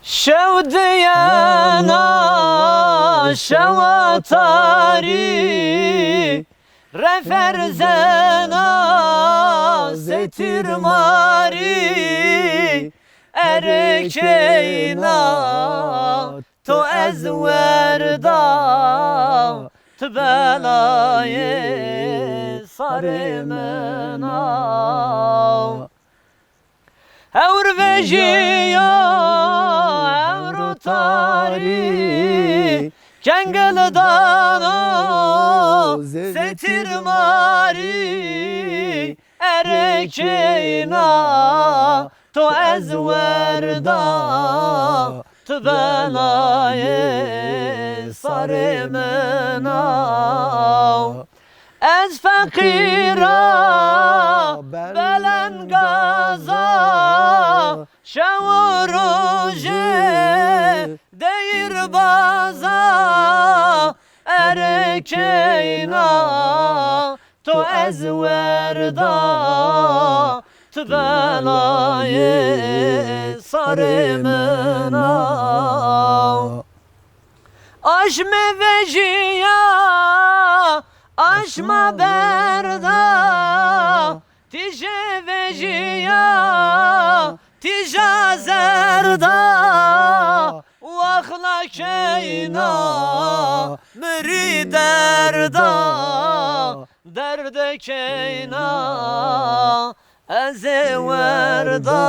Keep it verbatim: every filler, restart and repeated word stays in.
Şew diyena şewa tarî, referzena zê tîrmarî, erê keyna to ez werda, ti belayê sarê min a. Hewr vejîya, hewr û tarî, kengil dano zê tîrmarî, erê keyna to ez werda, ti belayê sarê min a. Ez feqîra belengaza, şew û rojê deyîrbaza, erê keyna to ez werda, ti belayê sarê min a. Aşmê vejîya, aşma berda, tîjê vejîya, tîja zerda, waxla keyna mi rî derda, derdê keyna ez ê werda.